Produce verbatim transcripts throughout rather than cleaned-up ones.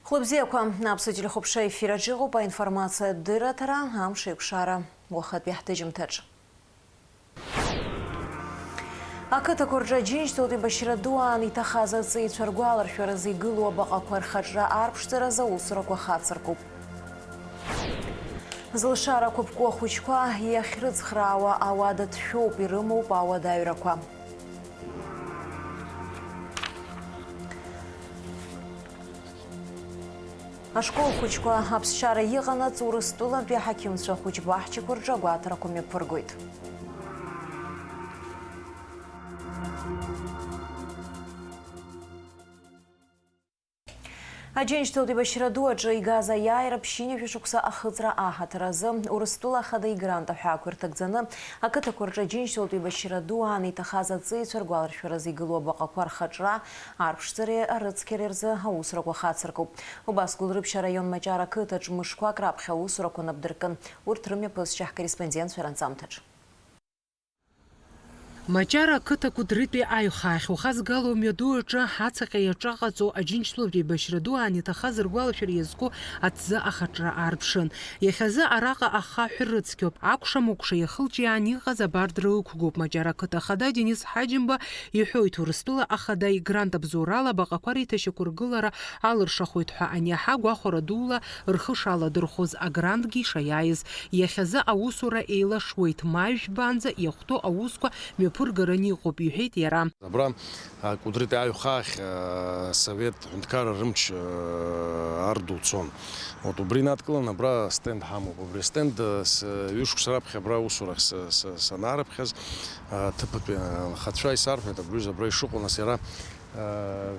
Хәлыбзиақәа, аԥсуа телехәаԥшра ефир аҿы иҟоуп аинформациатә дырраҭара, амш еиқәшара, уахатәи ҳҭыжьымҭаҿ. Ақыҭақәа рҿы Аџьынџьтәылатә еибашьра ду аан иҭахаз аҵеицәа ргәаларшәаразы игылоу абаҟақәа рхаҿра арԥшӡаразы аусурақәа хацыркуп. Зылшара қәыԥку ахәыҷқәа иахьрыцхраауа ауада ҭшәоуп, ирымоуп ауадаҩрақәа. Ашкол хәыҷқәа аԥсшьара иҟанаҵ Урыстәылантәи аҳақьымцәа хәыҷ баҳчақәа рҿы агәаҭарақәа мҩаԥыргоит. Аџьынџьтәылатә еибашьра ду аҿы игаз аиааира ԥшьынҩажәа шықәса ахыҵра аҳаҭыр азы Урыстәыла Ахада игрант аҳәаақәа ирҭагӡаны, ақыҭақәа рҿы Аџьынџьтәылатә еибашьра ду аан иҭахаз аҵеицәа ргәаларшәаразы игылоу абаҟақәа рхаҿра, арԥшӡареи арыцқьареи рзы аусурақәа хацыркуп. Убас Гәылрыԥшь араион Маҷара ақыҭаҿ мышқәак раԥхьа аусурақәа напдыркын. Урҭ рымҩаԥысча ҳкорреспондентцәа ранҵамҭаҿ. Маҷара ақыҭа Кәыдрытәи аҩхаахь ухазгало амҩаду аҿы ацаҟьа иаҿаҟаҵо Аџьынџьтәылатә еибашьра ду аан иҭахаз ргәалашәара иазку аҭӡы ахаҿра аарԥшын. Иахьазы араҟа ахаҳә рыцқьоуп, акәша-мыкәша иахылҿиаан иҟаз абар дрылықәгоуп. Маҷара ақыҭа ахада Денис Ҳаџьымба иҳәоит, Урыстәыла Ахада игрант абзоурала абаҟақәа реиҭашьақәыргылара алыршахоит ҳәа аниаҳа, гәахәара дула рхы шаладырхәоз агрантгьы ишаиааиз. Иахьазы аусура еилашуеит, ма жәбанӡа иахәҭоу аусқәа мҩаԥыргараны иҟоуп, иҳәеит иара. Абра, а, Кәыдрытәи аҩхаахь, а, Совет ҳәынҭқарра рымч, а, ардуцон. Вот убри инадкыланы абра стенд ҳамоуп. Убри астенд, а, с-, ҩышықәса раԥхьа абра аусурахь с-, с-, санаарыԥхьаз, а, ҭыԥатәи анхацәа исарҳәеит, абри аҩыза абра ишыҟоу, нас иара, а,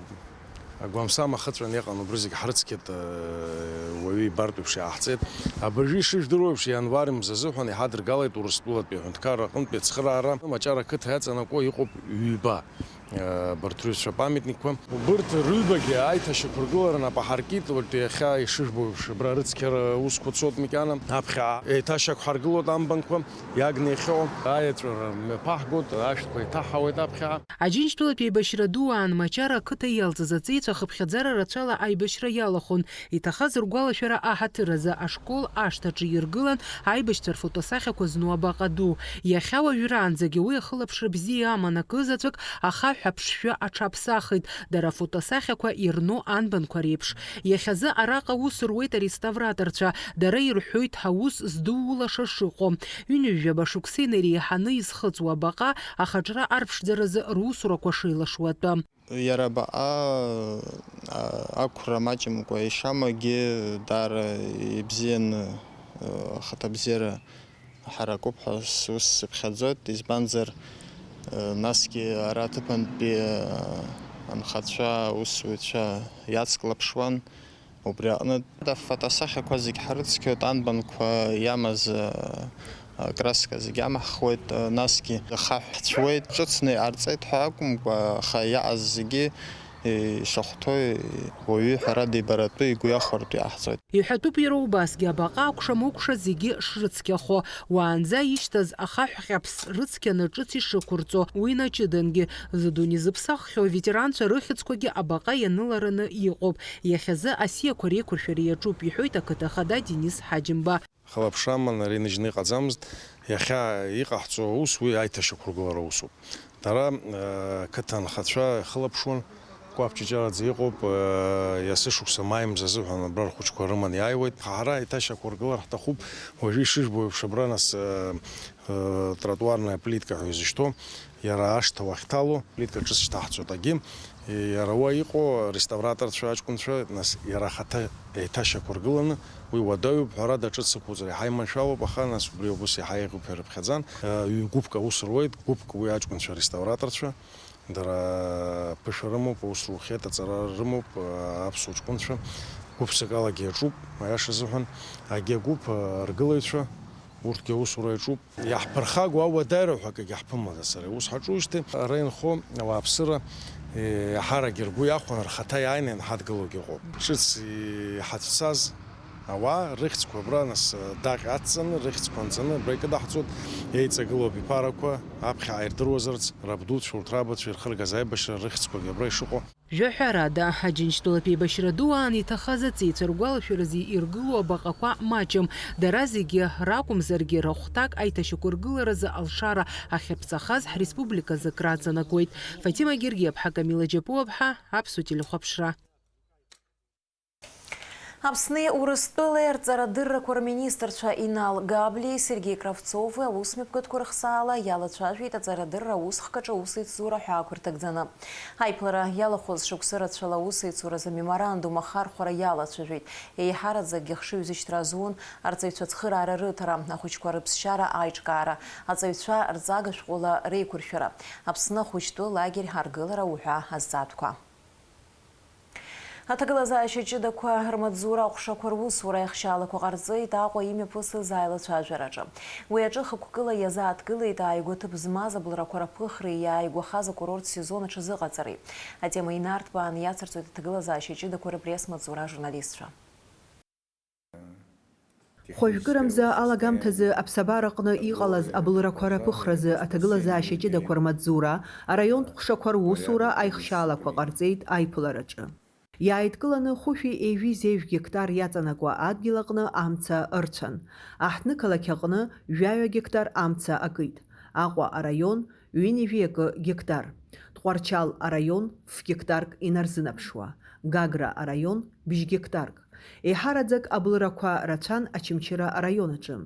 агәамсам ахыҵәан иҟан, убри зегь ҳрыцқьеит, а, уаҩы ибартә еиԥш иааҳҵеит. Абыржәы ишыжәдыруа еиԥш, ианвар мза азыҳәан иҳадыргалеит Урыстәылатәи аҳәынҭқарра аҟынтәи ацхыраара. Маҷара ақыҭа иаҵанакуа иҟоуп ҩба. Абарҭ рҩызцәа памятникқәа. Убырҭ рыҩбагьы аиҭашьақәыргылара нап аҳаркит, уажәтәи иахьа ишыжәбо еиԥш, абра рыцқьара аусқәа цоит макьана. Аԥхьа еиҭашьақәҳаргылоит амбанқәа, иагны иахьыҟоу. Аиаҵәара мҩаԥаҳгоит, ашәҭқәа еиҭаҳауеит аԥхьа. Аџьынџьтәылатә еибашьра ду аан Маҷара ақыҭа иалҵыз аҵеицәа хыԥхьаӡара рацәала аибашьра иалахәын. Иҭахаз ргәалашәара аҳаҭыр азы ашкол ашҭаҿы иргылан аибашьцәа рфотосахьақәа зну абаҟа ду. Иахьа уажәраанӡагьы уи ахылаԥшра бзиа аман, акызаҵәык ахаҳә аԥшшәы аҽаԥсахит, дара афотосахьақәа ирну анбанқәа реиԥш. Иахьазы араҟа аус руеит ареставраторцәа, дара ирҳәоит ҳаус здуулаша шыҟоу. Ҩынҩажәаба шықәса инареиҳаны изхыҵуа абаҟа ахаҿра арԥшӡаразы русурақәа шеилашуа атәы. Иара абаҟа, а, ақәра маҷымкәа ишамагьы даара ибзианы, а, ахаҭабзиара ҳаракуп ҳәа сус сыԥхьаӡоит, избанзар, а, насгьы ара аҭыԥантәи, а, анхацәа, аусзуҩцәа иацклаԥшуан. Убри аҟнытә, афотосахьақәа зегь ҳрыцқьоит, анбанқәа иамаз, а, краска зегь амаҳхуеит, а, насгьы ахаҳә ҳцәуеит, ҿыцны иҟарҵеит ҳәа акәымкәа, аха иаҟаз зегьы, э, ишахәҭоу, уаҩы, ҳәарада, ибаратәы, игәы иахәартә иаҳҵоит. Иҳәатәуп иара убасгьы абаҟа акәша-мыкәша зегьы шрыцқьахо, уаанӡа ишьҭаз ахаҳә ҟьаԥс рыцқьаны ҿыц ишықәырҵо, уи наҷыдангьы. Зыдунеи зыԥсаххьоу аветеранцәа рыхьӡқәагьы абаҟа ианылараны иҟоуп. Иахьазы асиақәа реиқәыршәара иаҿуп, иҳәоит ақыҭа ахада Денис Ҳаџьымба. Хылаԥшра аман, ари ныжьны иҟаӡамызт. Иахьа иҟаҳҵо аус, уи аиҭашьақәыргылара усуп. Дара, э, қыҭа анхацәа ихылаԥшуан, кәаԥ ҷыҷараӡа иҟоуп, э, иацы шықәса маи мза азыҳәан абра рхәыҷқәа рыман иааиуеит. Ҳара аиҭашьақәыргылар ҳҭахуп, уажәы ишыжәбо еиԥш, абра нас, э, э, тротуарная плитка ҳәа изышьҭоу, иара ашҭа уахьҭало, плитка ҿыц шьҭаҳҵоит, агьы, иара уа иҟоу ареставраторцәа, аҷкәынцәа, нас иара ахаҭа еиҭашьақәыргыланы, уи уадаҩуп, ҳәарада, ҿыц ықәуҵар иаҳа иманшәалоуп, аха, нас, убри аус иаҳа еиӷьуп ҳәа ирыԥхьаӡан. Ҩ-гәыԥк аус руеит, гәыԥк уи аҷкәынцәа реставраторцәа, дара ԥышәа рымоуп, аус рухиеит, аҵара рымоуп, аԥсуа ҷкәынцәа. Гәыԥсык алагьы иаҿуп, аиаша азыҳәан, агьи агәыԥ аргылаҩцәа, урҭгьы аусура иаҿуп. Иаҳԥырхагоу ауадаҩра ҳәа акгьы ҳԥымлаӡац, ара иус ҳаҿуижьҭеи. Ара инхо ауааԥсыра, е, еиҳаракгьы ргәы иахәаны, рхаҭа иааины ианҳадгылогьы ыҟоуп. Ҿыц иҳацәцаз, Ауаа рыхьӡқәа абра, нас, даҟьа ацҵаны, рыхьӡқәа анҵаны абра икыдаҳҵоит, еиҵагылоу абиԥарақәа, аԥхьаҟа ирдыруазарц, рабдуцәа, урҭ рабацәа ирхыргаз аибашьра рыхьӡқәагьы абра ишыҟоу. Жәаҳәарада, Аџьынџьтәылатә еибашьра ду аан иҭахаз аҵеицәа ргәалашәаразы иргылоу абаҟақәа маҷым. Дара зегьы ракәымзаргьы, рахәҭак аиҭашьақәыргыларазы алшара ахьаԥҵахаз ҳреспубликазы краҵанакуеит. Фатима Гергиаԥҳа, Камила Џьапуаԥҳа, Аԥсуа телехәаԥшра. Аԥсни Урыстәылеи рҵарадыррақәа рминистрцәа Инал Габлиеи Сергеи Кравцови аусмҩаԥгатәқәа рыхсаала иалацәажәеит аҵарадырра аусхкаҿы аусеицура ҳәаақәа рҭагӡаны. Аиԥылара иалахәыз шықәсы рацәала аусеицуразы амеморандум ахархәара иалацәажәеит. Еиҳараӡакгьы ахшыҩзышьҭра азун арҵаҩцәа ацхыраара рыҭара, ахәыҷқәа рыԥсшьара аиҿкаара, аҵаҩцәа рҵага шәҟәыла реиқәыршәара, Аԥсны ахәыҷтәы лагер аргылара уҳәа азҵаатәқәа. Аҭагылазаашьа ҷыдақәа рмаҵзура аҟәшақәа русура аихшьаалақәа ҟарҵеит Аҟәа имҩаԥысыз аилацәажәараҿы. Уи аҿы хықәкыла иазааҭгылеит ааигәа ҭыԥ змаз абылрақәа раԥыхреи иааигәахаз акурорт сезон аҽазыҟаҵареи. Атема инарҭбааны иацырҵоит аҭагылазаашьа ҷыдақәа рыпресс-маҵзура ажурналистцәа. Хәажәкырамза алагамҭазы аԥсабараҟны иҟалаз абылрақәа раԥыхразы аҭагылазаашьа ҷыдақәа рмаҵзура, араионтә ҟәшақәа русура аихшьаалақәа ҟарҵеит аиԥылараҿы. Иааидкыланы хәышәи ҩажәи зеижә гектар иаҵанакуа адгьыл аҟны амца ырцәан. Аҳҭнықалақь аҟны жәаҩа гектар амца акит. Аҟәа араион ҩынҩажәи акы гектар. Тҟәарчал араион ф-гектарк инарзынаԥшуа. Гагра араион бжь-гектарк. Еиҳараӡак абылрақәа рацәан Очамчыра араион аҿы.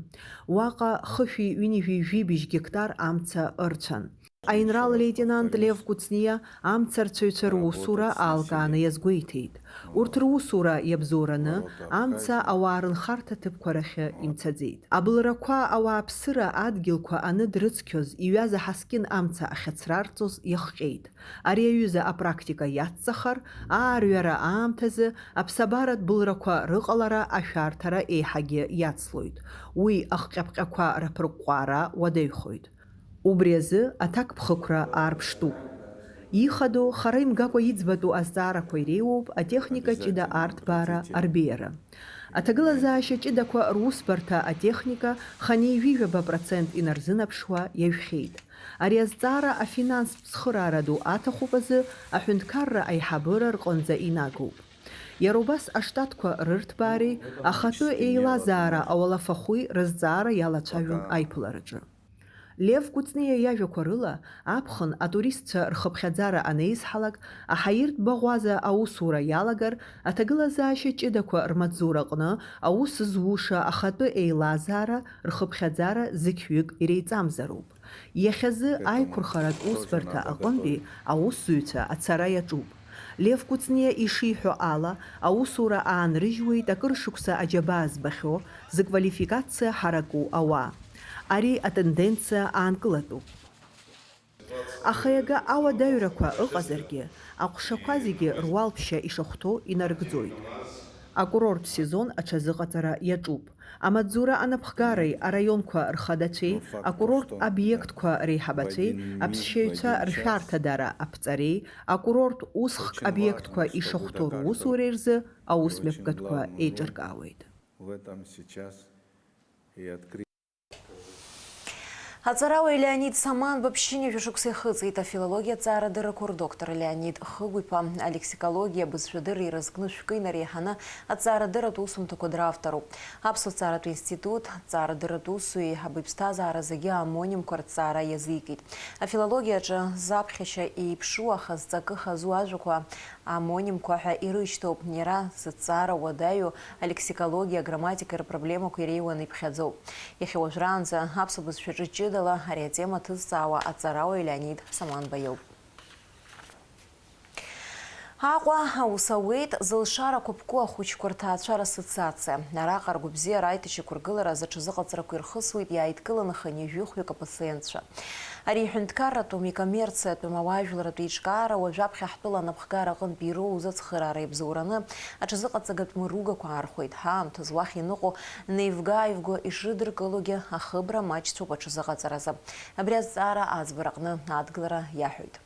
Уаҟа хышәи ҩынҩажәи жәибжь гектар амца ырцәан. Аинрал леитенант Лев Кәыҵниа амцарцәаҩцәа русура аалкааны иазгәеиҭеит. Урҭ русура иабзоураны, амца ауаа рынхарҭа ҭыԥқәа рахьы имцаӡеит. Абылрақәа ауааԥсыра адгьылқәа аныдрыцқьоз, иҩаза ҳаскьын амца ахьацрарҵоз иахҟьеит. Ари аҩыза апрактика иацҵахар, аарҩара аамҭазы аԥсабаратә былрақәа рыҟалара ашәарҭара еиҳагьы иацлоит. Уи ахҟьаԥҟьақәа раԥырҟәҟәаара уадаҩхоит. Убри азы аҭакԥхықәра аарԥштәуп. Ихадоу, хара имгакәа иӡбатәу азҵаарақәа иреиуоуп атехника ҷыда арҭбаара, арбеиара. Аҭагылазаашьа ҷыдақәа русбарҭа атехника хынҩажәи жәаба процент инарзынаԥшуа иажәхьеит. Ари азҵаара афинанстә цхыраара ду аҭахуп азы аҳәынҭқарра аиҳабыра рҟынӡа инагоуп. Иара убас аштатқәа рырҭбаареи ахатәы еилазаара ауалафахәи рызҵаара иалацәажәон аиԥылараҿы. Лев Кәыҵниа иажәақәа рыла, аԥхын атуристцәа рхыԥхьаӡара анеизҳалак, аҳаиртә баӷәаза аусура иалагар, аҭагылазаашьа ҷыдақәа рмаҵзураҟны аус зуша ахатәы еилазаара рхыԥхьаӡара зықьҩык иреиҵамзароуп. Иахьазы аиқәырхаратә усбарҭа аҟынтәи аусзуҩцәа ацара иаҿуп. Лев Кәыҵниа ишиҳәо ала, аусура аанрыжьуеит акыр шықәса аџьабаа збахьоу, зыквалификациа ҳараку ауаа. Ари атенденциа аанкылатәуп. Аха иага ауадаҩрақәа ыҟазаргьы, аҟәшақәа зегьы руалԥшьа ишахәҭоу инарыгӡоит. Акурорттә сезон аҽазыҟаҵара иаҿуп. Амаҵзура анапхгареи араионқәа рхадацәеи, акурорттә обиектқәа реиҳабацәеи, аԥсшьаҩцәа ршәарҭадара аԥҵареи, акурорттә усхк обиектқәа ишахәҭоу русуреи рзы аусмҩаԥгатәқәа еиҿыркаауеит. Аҵарауаҩ Леонид Саманба ԥшьынҩажәа шықәса ихыҵит афилологиа аҭҵаарадыррақәа рдоктор Леонид Хыгә-иԥа алексикологиа, абызшәадырреи рызкны шәкы инареиҳаны аҭҵаарадырратә усумҭақәа дравторуп. Аԥсуа ҭҵааратә институт аҭҵаарадырратә усуи абаҩԥсҭазаара зегьы аомонимқәа рҭҵаара иазикит. Афилологиаҿы заԥхьашьа еиԥшу, аха зҵакы хазу ажәақәа аомонимқәа ҳәа ирышьҭоуп. Иара зыҭҵаара уадаҩу алексикологиа, аграмматикеи рпроблемақәа иреиуаны иԥхьаӡоуп. Иахьа уажәраанӡа аԥсуа бызшәаҿы ҷыдала ари атема ҭызҵаауа аҵарауаҩ Леонид Саманба иоуп. Аҟәа аус ауеит зылшарақәа ԥку ахәыҷқәа рҭаацәара ассоциациа. Араҟа ргәабзиара аиҭашьақәыргылара азы аҽазыҟаҵарақәа ирхысуеит иааидкыланы хынҩажәи хәҩык апациентцәа. Ари иҳәынҭқарратәым, икоммерциатәым, ауаажәларратә еиҿкаара уажәаԥхьа ҳтәыла анапхгара аҟынтә ироуз ацхыраара иабзоураны аҽазыҟаҵагатә мыругақәа аархәеит. Ҳаамҭазы уахь иныҟәо неивга-ааивго ишрыдыркылогьы ахыбра маҷцәоуп аҽазыҟаҵаразы. Абри азҵаара аӡбараҟны адгылара иаҳәоит.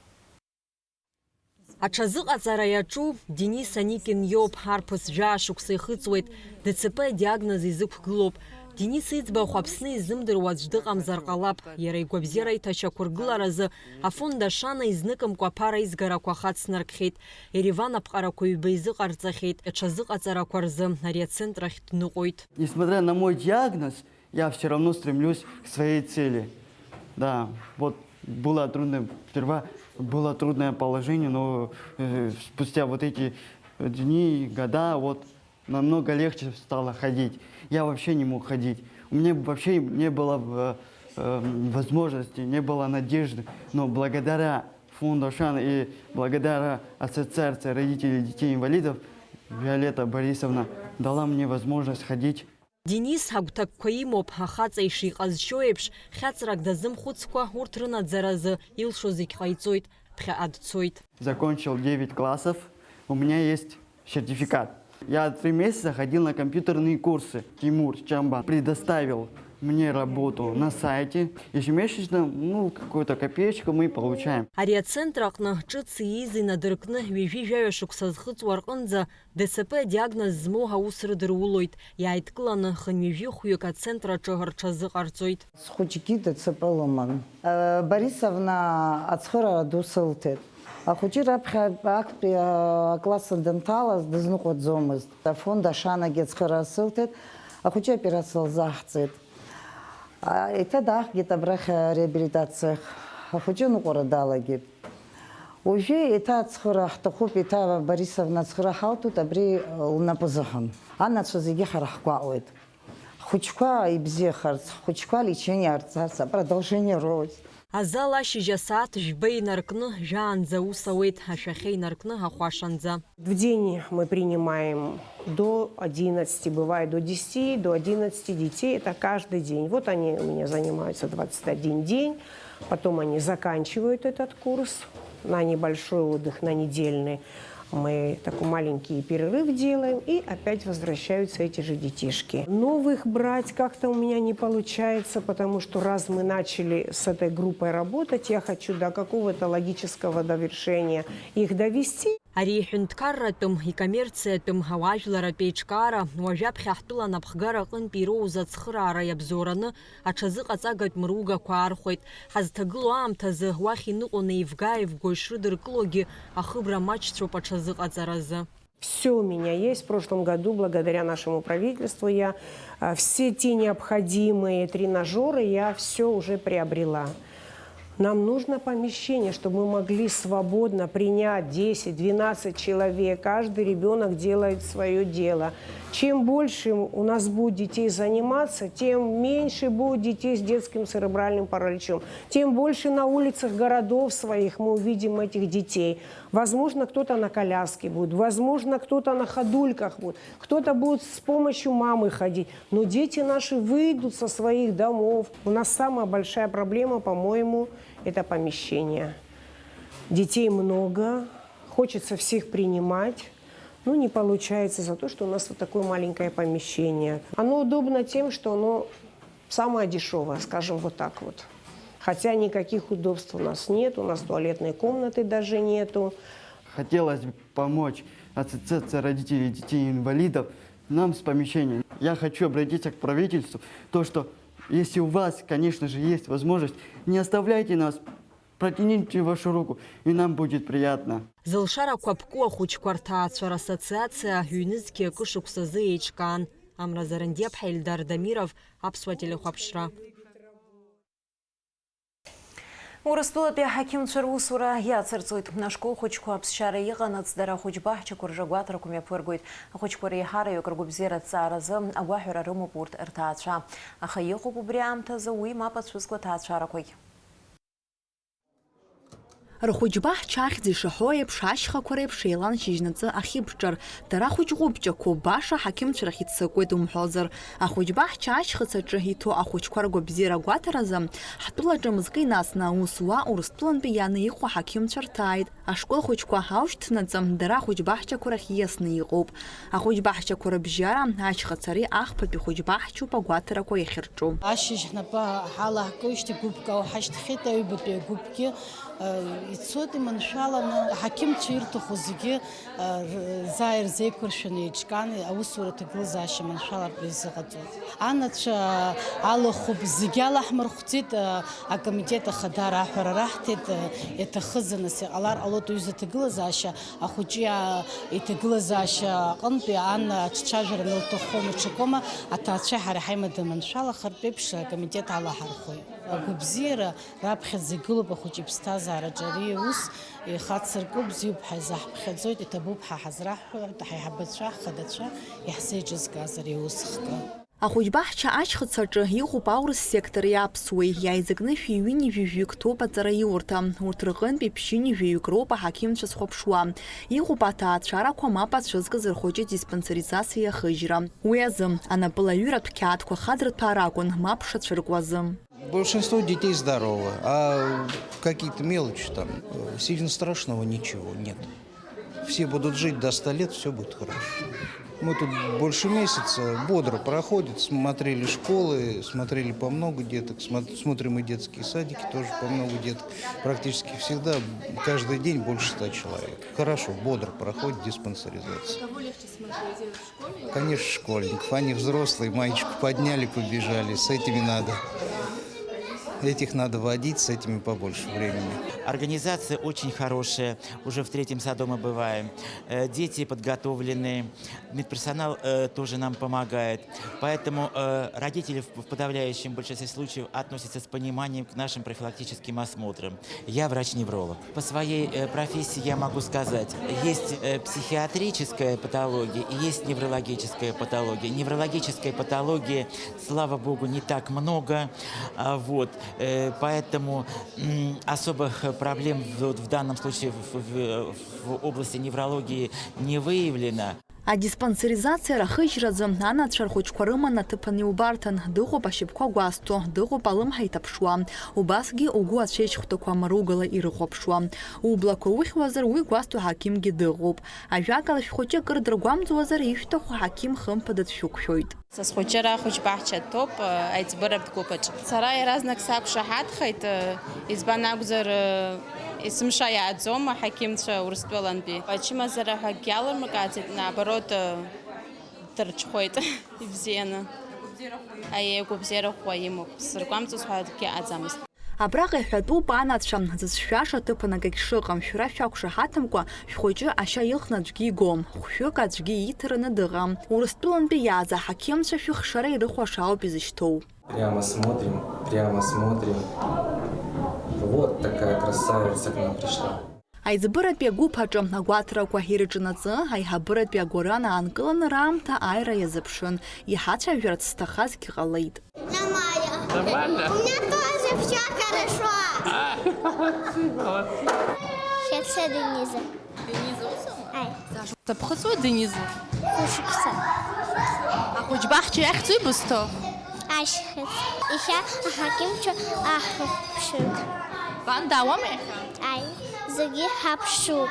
Аҽазыҟаҵара иаҿу Денис Аникин иоуп, арԥыс жәаа шықәса ихыҵуеит, Д Ц П диагноз изықәгылоуп. Денис иӡбахә Аԥсны изымдыруа аӡә дыҟамзар ҟалап, иара игәабзиара иҭашьақәыргыларазы Афонд Ашана изныкымкәа аԥара изгарақәа хацнаркхьеит, Ереван аԥҟарақәа ҩба изыҟарҵахьеит, аҽазыҟаҵарақәа рзы ари ацентр ахь дныҟәоит. Несмотря на мой диагноз, я всё равно стремлюсь к своей цели. Да, вот было трудное, сперва было трудное положение, но, э, спустя вот эти дни, года, вот намного легче стало ходить. Я вообще не мог ходить. У меня вообще не было, э, э, возможности, не было надежды. Но благодаря фонду Ашан и благодаря Ассоциации родителей детей-инвалидов Виолетта Борисовна дала мне возможность ходить. Денис агәҭакқәа имоуп, ахаҵа ишиҟазшьо еиԥш, хьаҵрак дазымхәыцкәа, урҭ рынаӡаразы илшо зегь ҟаиҵоит, ԥхьаҟа дцоит. Закончил девять классов, у меня есть сертификат. Я три месяца ходил на компьютерные курсы. Тимур Чамба предоставил мне работу на сайте. Ежемесячно, ну, какую-то копеечку мы получаем. Ари ацентр аҟны ҿыц ииз инадыркны ҩажәи жәаҩа шықәса зхыҵуа рҟынӡа Д Ц П диагноз змоу аус рыдырулоит, иааидкыланы хынҩажәи хәҩык ацентр аҿы рҽазыҟарҵоит. Схәыҷгьы Д Ц П лыман. Э, Борисовна ацхыраара ду сылҭеит. Ахәыҷы раԥхьа актәи, а, акласс данҭалаз дызныҟәаӡомызт. Афонд Ашанагьы ацхыраара сылҭеит. Ахәыҷы аоперациа лзаҳҵеит. А, еиҭа даахгеит абрахь ареабилитациахь. Ахәыҷы аныҟәара далагеит. Уажәы еиҭа ацхыра ҳҭахуп, еиҭа Борисовна ацхыра ҳалҭоит абри лнапы азыҳәан. Анацәа зегьы ҳара ҳгәаҟуеит. Ҳхәыҷқәа ибзиахарц, ҳхәыҷқәа алечение ҟарҵарц, апродолжение роуит. Азал ашьыжь асааҭ жәба инаркны, жәаанӡа аус ауеит, ашәахьа инаркны, ахәашанӡа. В день мы принимаем до одиннадцати, бывает до десяти, до одиннадцати детей. Это каждый день. Вот они у меня занимаются двадцать один день. Потом они заканчивают этот курс на небольшой отдых, на недельный. Мы такой маленький перерыв делаем, и опять возвращаются эти же детишки. Новых брать как-то у меня не получается, потому что раз мы начали с этой группой работать, я хочу до какого-то логического довершения их довести. Ари иҳәынҭқарратәым, икоммерциатәым, ауаажәларратә еиҿкаара, уажәаԥхьа ҳтәыла анапхгара аҟынтә ироуз ацхыраара иабзоураны аҽазыҟаҵагатә мыругақәа аархәеит. Ҳазҭагылоу аамҭазы уахь иныҟәо неивга-ааивго ишрыдыркылогьы ахыбра маҷцәоуп аҽазыҟаҵаразы. Всё у меня есть. В прошлом году, благодаря нашему правительству, я, а, все те необходимые тренажёры, я всё уже приобрела. Нам нужно помещение, чтобы мы могли свободно принять десять-двенадцать человек. Каждый ребёнок делает своё дело. Чем больше у нас будет детей заниматься, тем меньше будет детей с детским церебральным параличом, тем больше на улицах городов своих мы увидим этих детей. Возможно, кто-то на коляске будет, возможно, кто-то на ходульках будет, кто-то будет с помощью мамы ходить. Но дети наши выйдут со своих домов. У нас самая большая проблема, по-моему, это помещение. Детей много, хочется всех принимать. Ну, не получается за то, что у нас вот такое маленькое помещение. Оно удобно тем, что оно самое дешёвое, скажем вот так вот. Хотя никаких удобств у нас нет, у нас туалетной комнаты даже нету. Хотелось бы помочь Ассоциации родителей детей-инвалидов нам с помещением. Я хочу обратиться к правительству, то, что если у вас, конечно же, есть возможность, не оставляйте нас, протяните вашу руку, и нам будет приятно. Зылшарақәа ԥку ахәыҷқәа рҭаацәара ассоциациа ҩнызқьи акы шықәсазы еиҿкаан. Амра Зарандиаԥҳа, Ельдар Дамиров, Аԥсуа телехәаԥшра. Урыстәылатәи аҳақьымцәа русура иацырҵоит. Ашкол хәыҷқәа аԥсшьара иҟанаҵ, дара ахәыҷ баҳчақәа рҿы агәаҭарақәа мҩаԥыргоит. Ахәыҷқәа реиҳараҩык ргәабзиара аҭҵааразы агәаҳәара рымоуп урҭ рҭаацәа. Аха иҟоуп убри аамҭазы уи мап ацәызго аҭаацәарақәагь. Рхәыҷ баҳча ахьӡ ишаҳәо еиԥш, ашьхақәа реиԥш еилан шьыжьнаҵы ахьыбҿар. Дара хәыҷ ҟәыбҷақәоуп, баша аҳақьымцәа рахь иццакуеит умҳәозар. Ахәыҷ баҳча ашьхыц аҿы иҭоу ахәыҷқәа ргәабзиара агәаҭаразы ҳтәылаҿы мызкы инацны аус уа Урыстәылантәи иааны иҟоу аҳақьымцәа рҭааит. Ашкол хәыҷқәа аушьҭнаҵы, дара ахәыҷ баҳчақәа рахь ииасны иҟоуп. Ахәыҷ баҳчақәа рыбжьара, ашьхыцареи ахԥатәи хәыҷ баҳчоуп агәаҭарақәа иахьырҿу. Ашьыжь ҳнапы ҳалаҳкуеижьҭеи гәыԥк ауҳашьҭхьеит, аҩбатәи агәыԥгьы. Ицоит иманшәаланы, аҳақьымцәа ирҭаху зегьы, р-, заа ирзеиқәыршәаны еиҿкаан, аусура аҭагылазаашьа маншәалартә изыҟаҵоит. Анацәа алахәуп, зегьы алаҳмырхәӡеит, акомитет ахада раҳәара раҳҭеит, иаҭахызар, нас иҟалар ҟалоит, уҩыза аҭагылазаашьа ахәыҷы иҭагылазаашьа аҟынтәи ан аҿцәажәара анылҭаххо, ҽакоума, аҭаацәеи ҳареи ҳаимадаманшәалахартә еиԥш акомитет алаҳархәоит. Агәабзиара раԥхьаӡа игылоуп ахәыҷы иԥсҭазаараҿы ари аус, ихацырку бзиоуп ҳәа изаҳԥхьаӡоит, иҭабуп ҳәа ҳазраҳҳәоит, ҳаиҳабацәа, ҳхадацәа иаҳзеиҿызкааз ари аус хкы. Ахәыҷбаҳча ашьхыцаҿы иҟоуп аурыс сектори аԥсуеи, иааизакны шәи ҩынҩажәи жәаҩык ҭоуп аҵараиурҭа. Урҭ рҟынтәи ԥшьынҩажәаҩык роуп аҳақьымцәа зхәаԥшуа. Иҟоуп аҭаацәарақәа мап ацәызкыз рхәыҷы диспансеризациа иахыжьра. Уи азы, анапылаҩыратә қьаадқәа хадырҭәаар акәын, мап шацәыркуазы. Большинство детей здоровы, а какие-то мелочи там, э, сильно страшного ничего нет. Все будут жить до ста лет, всё будет хорошо. Мы тут больше месяца, бодро проходит, смотрели школы, смотрели по много деток, смо-, смотрим и детские садики, тоже по много деток. Практически всегда, каждый день больше ста человек. Хорошо, бодро проходит диспансеризация. Кого легче смотреть, в школе или... Конечно, школьников. Они взрослые, маечку подняли, побежали. С этими надо. Этих надо водить, с этими побольше времени. Организация очень хорошая. Уже в третьем саду мы бываем. Э, дети подготовлены. Медперсонал, э, тоже нам помогает. Поэтому, э, родители в, в подавляющем большинстве случаев относятся с пониманием к нашим профилактическим осмотрам. Я врач-невролог. По своей, э, профессии я могу сказать, есть, э, психиатрическая патология и есть неврологическая патология. Неврологической патологии, слава богу, не так много. А, вот, э, поэтому, м, особых, э, проблем в, вот в данном случае в, в, в области неврологии не выявлено. Адиспансеризациара ахыжьразы анацәа рхәыҷқәа рыман аҭыԥан иубарҭан, дыҟоуп ашьапқәа гәазҭо, дыҟоуп алымҳа иҭаԥшуа, убасгьы угәы ацәеижь хәҭақәа маругала ирыхәаԥшуа. Ублақәа ухьуазар, уи гәазҭо аҳақьымгьы дыҟоуп. Ажәакала, шәхәыҷы акыр дыргәамҵуазар, ишәҭаху аҳақьым хымԥада дшәықәшәоит. Са схәыҷы ара ахәыҷбаҳча дҭоуп, аиҵбыратә гәыԥ аҿы. Сара иаразнак сақәшаҳаҭхеит, избан акәзар, есымша иааӡом аҳақьымцәа Урыстәылантәи. Ачымазара ҳәа акгьы алырмыркааӡеит, наоборот, дырҽхәеит ибзианы. Аиеи, агәабзиара ӷәӷәа имоуп, сзыргәамҵуаз ҳәа акгьы аӡамызт. Абраҟа иҳәатәуп анацәа, зыцәшәаша ҭыԥанак егь шыҟам, шәара шәақәшаҳаҭымкәа, шәхәыҷы ашьа илхны аӡәгьы игом, хәшәык аӡәгьы ииҭараны дыҟам. Урыстәылантәи иааз аҳақьымцәа шәыхшара ирыхәаша ауп изышьҭоу. Прямо смотрим, прямо смотрим. Вот такая красавица к нам пришла. Аиҵбыратәи агәыԥ аҿы агәаҭарақәа ирыҿнаҵы, аиҳабыратәи агәаран аанкыланы раамҭа ааира иазыԥшын, иҳацәажәарц зҭахазгьы ҟалеит. Нормально. Нормально? У меня тоже всё хорошо. А, молодцы, молодцы. Шәацы Дениза. Дениза усоума? Ааи. Саша, саԥхыӡуа Дениза? Хәышықәса. Ахәыҷбаҳча иахьӡу ибызҭо? Ашьхыц. Иахьа аҳақьымцәа аҳхәаԥшып. Бан даауама иахьа? Ааи, зегьы ҳаԥшуп.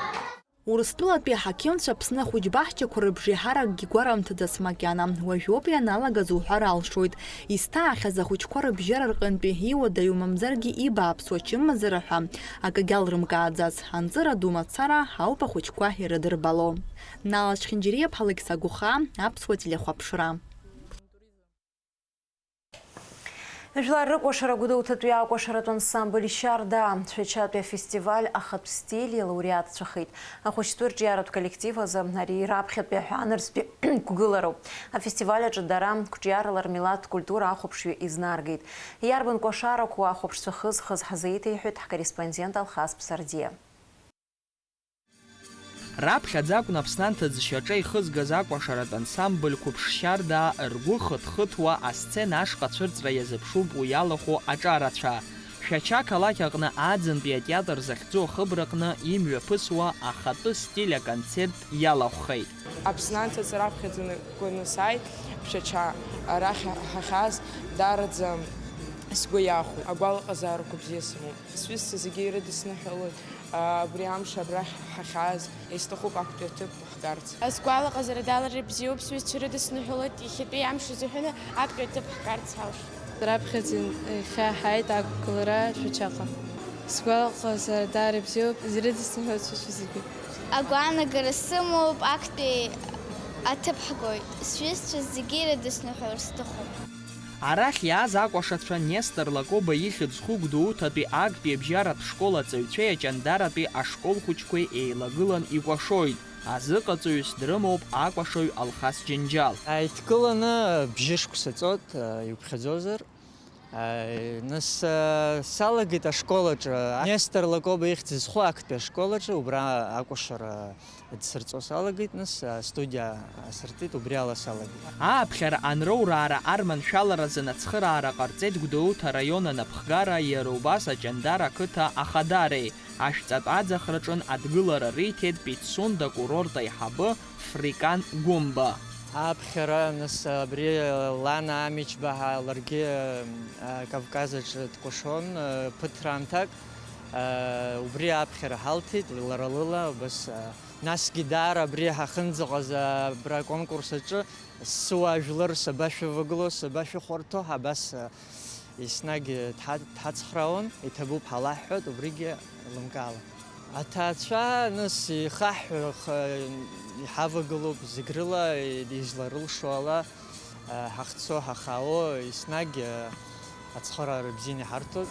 Урыстәылатәи аҳақьымцәа Аԥсны ахәыҷбаҳчақәа рыбжеиҳаракгьы гәарымҭаӡац макьана, уажәоуп ианалагаз уҳәар алшоит. Изҭаахьаз ахәыҷқәа рыбжьара рҟынтәи иуадаҩу мамзаргьы ибааԥсу ачымазара ҳәа акагьы алрымкааӡац, анҵыра ду мацара ауп ахәыҷқәа ирыдырбало. Нала Чхинџьириаԥҳа, Алықьса Гәыхаа, Аԥсуа телехәаԥшра. Жәлар рыкәашара Гәдоуҭатәи акәашаратә ансамбль Шьарда Шәачатәи афестиваль ахатә стиль илауреатцәахеит. Ахәыҷтәы рҿиаратә коллектив азы ари раԥхьатәи аҳәаанырцәтәи қәгылароуп. Афестиваль аҿы дара қәҿиарала рмилаҭтә культура ахәаԥшҩы изнаргеит. Иарбан кәашарақәоу ахәаԥшцәа хызхыз ҳзеиҭеиҳәеит ҳкорреспондент Алхас Ԥсардиа. Раԥхьаӡа акәын Аԥсны анҭыҵ шьаҿа ихызгаз акәашаратә ансамбль қәыԥш Шьардаа ргәы хыҭхыҭуа асцена ашҟа ацәырҵра иазыԥшуп уи иалахәу аҿарацәа. Шәача ақалақь аҟны Аӡынтәи атеатр захьӡу ахыбраҟны имҩаԥысуа ахатәы стиль аконцерт иалахәхеит. Аԥсны анҭыҵ раԥхьаӡаны кәны сааит, Шәача, арахь ҳахьааз даараӡа сгәы иахәеит. Агәалаҟазаарақәа бзиа сымоуп. Сҩызцәа зегьы ирыдысныҳәалоит, абри амш абрахь ҳахьааз, исҭахуп актәи аҭыԥ ҳгарц. Сгәалаҟазаара далара бзиоуп, сҩызцәа ирыдысныҳәалоит, иахьатәи амш азыҳәаны актәи аҭыԥ ҳгарц ҳалшоит. Раԥхьаӡа иахьа ҳааит ақәгылара Шәачаҟа. Сгәалаҟазаара даара ибзиоуп, ирыдысныҳәоит сҩызцәа зегьы. Агәаанагара сымоуп, актәи аҭыԥ ҳгоит. Сҩызцәа зегьы ирыдысныҳәалар сҭахуп. Арахь иааз акәашацәа Нестор Лакоба ихьӡ зху Гәдоуҭатәи актәи абжьаратә школ аҵаҩцәеи Аҷандаратәи ашкол хәыҷқәеи еилагылан икәашоит. Азыҟаҵаҩыс дрымоуп акәашаҩ Алхас Џьанџьал. Ааидкыланы бжьышықәса ҵот, иуԥхьаӡозар. Нас, а, салагеит ашкол аҿы, Нестор Лакоба ихьӡ зху актәи ашкол аҿы, убра акәашара дсырҵо салагеит, нас, астудиа асыртит, убри ала салагеит. Ааԥхьара анроураара арманшәаларазын ацхыраара ҟарҵеит Гәдоуҭа араион анапхгара, иара убас Аҷандара ақыҭа ахадареи. Ашәҵатә аӡахраҿын адгылара риҭеит Пицунда курорт аиҳабы Фрикан Гәымба. Аԥхьара, нас, абри Лана Амичба ҳәа ларгьы, а, Кавказ аҿы дкәашон, а, ԥыҭраамҭак. А, убри аԥхьара ҳалҭеит, лара лыла, убас, а, насгьы даара абри ҳахьынӡаҟаз, а, абра аконкурс аҿы Сыуаа жәлар сабашәывагыло, сабашәыхәарҭоу, абас, а, еснагь дҳа-, дҳацхраауан, иҭабуп ҳалаҳҳәоит, убригьы лымкаала. Аҭаацәа, нас, ихаҳҳәа-, х-, иҳавагылоуп, зегь рыла, изларылшо ала, а, ҳахьцо, ҳахаауо, еснагь, а, ацхыраара бзианы иҳарҭоит.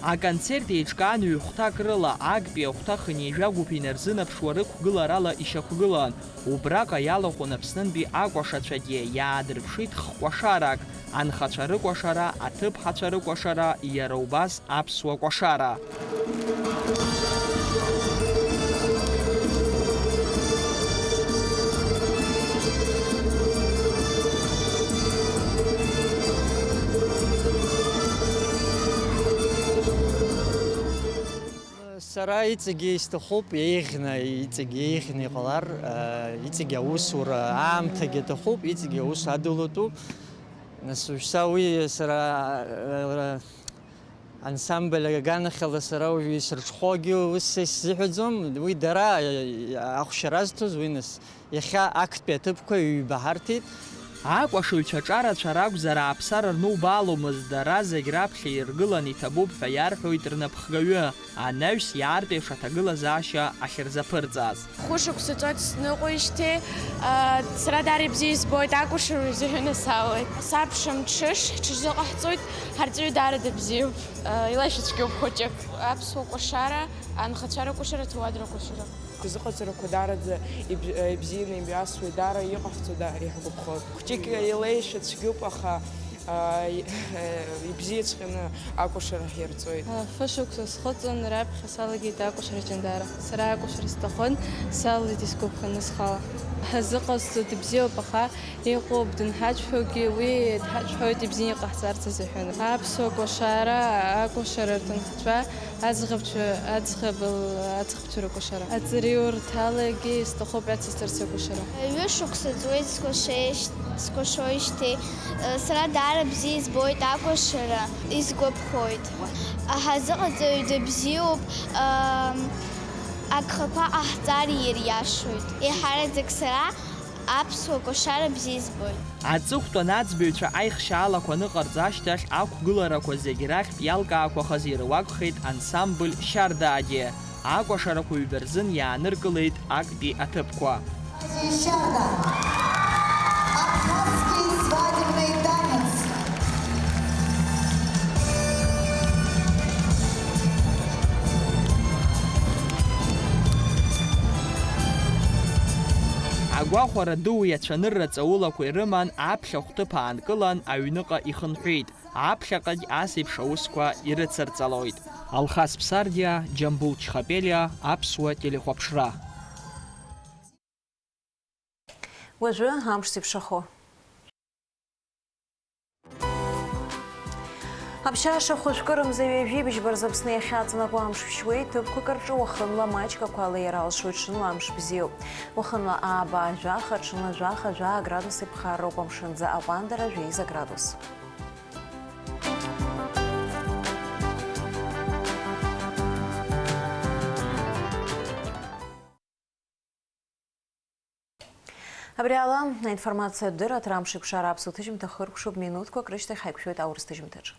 Аконцерт еиҿкаан ҩ-хәҭак рыла, актәи ахәҭа хынҩажәа гәыԥ инарзынаԥшуа рықәгыларала ишьақәгылан. Убраҟа иалахәын Аԥснынтәи акәашацәагьы, иаадырԥшит х-кәашарак, анхацәа рыкәашара, аҭыԥҳацәа рыкәашара, иара убас аԥсуа кәашара. Сара иҵегьы исҭахуп еиӷьны, иҵегьы еиӷьны иҟалар, а, иҵегьы аусура аамҭагьы аҭахуп, иҵегьы аус адулатәуп. Нас уажәшьҭа уи сара, а, ансамбль аганахьала сара уажәы исырҽхәогьы ус исзыҳәаӡом, уи дара, а, ахәшьара азҭоз уи нас. Иахьа актәи аҭыԥқәа ҩба ҳарҭеит. Акәашаҩцәа ҿарацәа ракәзар, ааԥсара рнубааломызт, дара зегь раԥхьа иргылан иҭабуп ҳәа иарҳәоит рнапхгаҩы, анаҩс иаартеиша аҭагылазаашьа ахьырзаԥырҵаз. Хәышықәса ҵуеит сныҟәеижьҭеи, а, сара даара ибзиа избоит, акәашара рзыҳәаны салагеит. Сабша мҽыш ҳҽазыҟаҳҵоит, ҳарҵаҩы даара дыбзиоуп. А, илашәа цәгьоуп хәыҷык. Аԥсуа кәашара, анхацәа рыкәашара, аҭауад рыкәашара. Ҳзыҟаҵарақәа даараӡа иб-, ибзианы имҩасуеит, даара иҟаҳҵо, даара иаҳгәаԥхоит. Хәҷык илеишәа цәгьоуп, аха, а, и-, ибзиаҵәҟьаны акәашара ҳирҵоит. Фышықәса схыҵын, раԥхьа салагеит акәашара Ҷандара. Сара акәашара сҭахын, салалеит исгәаԥханы схала. Ҳазыҟазҵо дыбзиоуп, аха Иҟоуп, дынҳацәшәогьы, уи дҳацәшәоит ибзианы иҟаҳҵарц азыҳәан. Аԥсуа кәашара, акәашара рҭынхацәа, аӡӷабцәа, аӡӷаб-, аӡӷабцәа рыкәашара. Аҵариурҭалагьы исҭахуп иацысҵарц акәашара. Ҩышықәса ҵуеит скәашеижь-, скәашоижьҭеи. Сара даара бзиа избоит акәашара, исгәаԥхоит. Аҳазыҟаҵаҩ дыбзиоуп, агхақәа ҟаҳҵар ириашоит. Еиҳараӡак сара Аԥсуа кәашара бзиа избоит. Аҵыхәтәан аӡбаҩцәа аихшьаалақәа аныҟарҵа ашьҭахь, ақәгыларақәа зегь рахьтә иалкаақәахаз ируакхеит ансамбль Шьардаагьы. Акәашарақәа ҩба рзын иааныркылеит актәи аҭыԥқәа. Шьарда. Абхазский свадебный танец. Агәахәара ду иацәанырра ҵаулақәа ирыман, аԥхьахә ҭыԥ аанкылан, аҩныҟа ихынҳәит. Аԥхьаҟагь ас еиԥш аусқәа ирыцырҵалоит. Алхас Ԥсардиа, Џьамбул Чхапелиа, Аԥсуа телехәаԥшра. Уажәы амш зеиԥшрахо. Аԥшьаша хәышәкы рымза ҩажәи быжьба рзы Аԥсны иахьаҵанакуа амш шәшьуеит, ҭыԥқәак рҿы уахынла маҷк ақәа алеира алшоит, ҽынла амш бзиоуп. Уахынла ааба жәаха, ҽынла жәаха жәаа градуси ԥхарроуп, амшынӡы аҟәандара жәеиза градус. Абри ала аинформациатә дырраҭара амш еиқәшара аԥсуа ҭыжьымҭа хыркәшоуп, минуҭқәак рышьҭахь ҳаиқәшәоит аурыс ҭыжьымҭаҿы.